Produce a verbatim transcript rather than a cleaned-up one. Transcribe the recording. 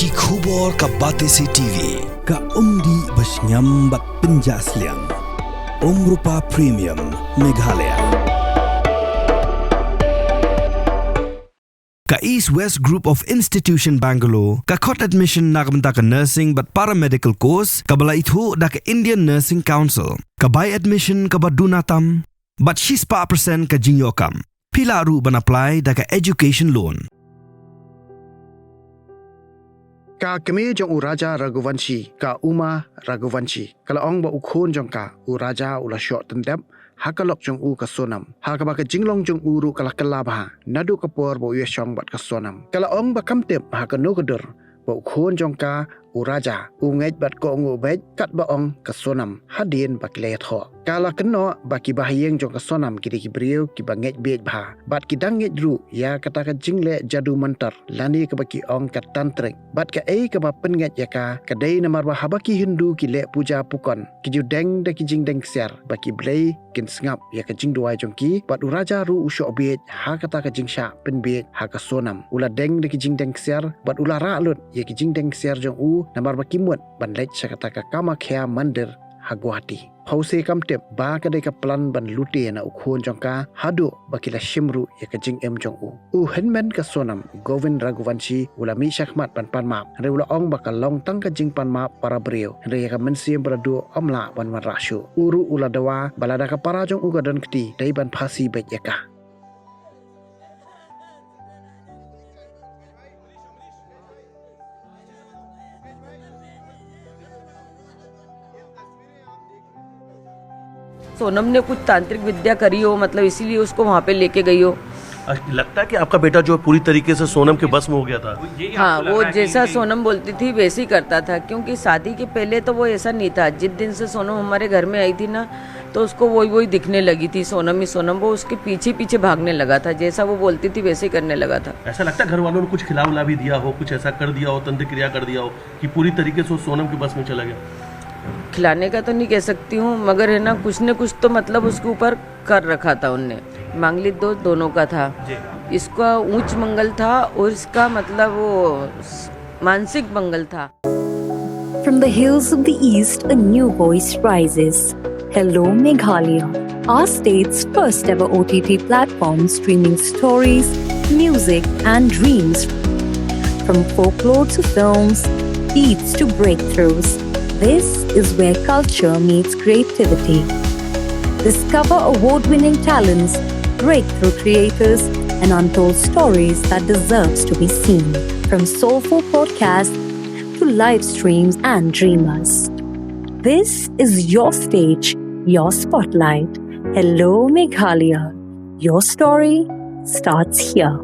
Ki khubor ka Batesi T V. Ka umdih ba shngiam bad pynjah sliang. Umrupa Premium, Meghalaya. Ka East West Group of Institution Bangalore ka khot admission na ka bynta ka nursing bad paramedical course kaba la ithuh da ka Indian Nursing Council. Ka bai admission kaba duna tam bad shispah percent ka jingïoh kam. Phi lah ruh ban apply da ka education loan. Ka kmie jong u Raja Raghuvanshi, ka Uma Raghuvanshi, ka la ong ba u khun jong ka, u Raja, u la shoh tyndep ha ka lok jong u, ka Sonam, ha kaba ka jinglong jong u ruh ka la kylla bha naduh ka por ba u ïashong bad ka Sonam. Ka la ong ba kam tip ha kano ka dur ba u khun jong ka, u Raja, u ngeit bad kohnguh beit katba ong ka Sonam hadien ba ki la ïathoh. Ka la kynnoh ba ki bahaïing jong ka Sonam ki dei ki briew kiba ngeit bieit bha bad ki dang ngeit ruh ïa kata ka jingleh jadu mantar lane kaba ki ong ka tantrik. Bad kaei kaba pynngeit ïa ka, ka dei namar ba haba ki Hindu ki leh puja pukon, ki ju deng da ki jingdeng ksiar ba ki blei kin sngap ïa ka jingduwai jong ki. Bad u Raja ruh u shoh bieit ha kata ka jingshah pynbieit ha ka Sonam. U la deng da ki jingdeng ksiar bad u la rah lut ïa ki jingdeng ksiar jong u namar ba ki mut ban leit sha kata ka Kamakhya Mandir ha Guwahati. Hawise kam tip ba ka dei ka plan ban lute na u khun jong ka haduh ba ki la shim ruh ïa ka jingim jong u. U hynmen ka Sonam, Govind Raghuvanshi, u la mih shakhmat ban pan map. Hynrei u la ong ba ka long tang ka jingpan map para briew, hynrei ïa ka mynsiem ba la duh ym lah ban wanrah shuh. U ruh u la dawa ba lada ka para jong u ka don kti, dei ban phasi beit ïa ka. सोनम ने कुछ तांत्रिक विद्या करी हो, मतलब इसीलिए उसको वहाँ पे लेके गई हो। अच्छा, लगता है कि आपका बेटा जो है पूरी तरीके से सोनम के बस में हो गया था। हाँ, वो जैसा सोनम बोलती थी वैसे ही करता था, क्योंकि शादी के पहले तो वो ऐसा नहीं था। जिस दिन से सोनम हमारे घर में आई थी ना, तो उसको वही वही दिखने लगी थी, सोनम ही सोनम। वो उसके पीछे पीछे भागने लगा था, जैसा वो बोलती थी वैसे ही करने लगा था। ऐसा लगता है घर वालों ने कुछ खिला उला भी दिया हो, कुछ ऐसा कर दिया हो, तंत्र क्रिया कर दिया हो कि पूरी तरीके से वो सोनम के बस में चला गया। खिलाने का तो नहीं कह सकती हूँ, मगर है ना, कुछ न कुछ तो मतलब उसके ऊपर कर रखा था उनने। मांगलिक दोष दोनों का था। इसका ऊंच मंगल था और इसका मतलब वो मानसिक मंगल था। From the hills of the East, a new voice rises. Hello, Meghalaya, our state's first ever O T T platform streaming stories, music, and dreams. From folklore to films, beats to breakthroughs, this is where culture meets creativity. Discover award winning talents, breakthrough creators, and untold stories that deserves to be seen. From soulful podcasts to live streams and dreamers. This is your stage, your spotlight. Hello, Meghalaya. Your story starts here.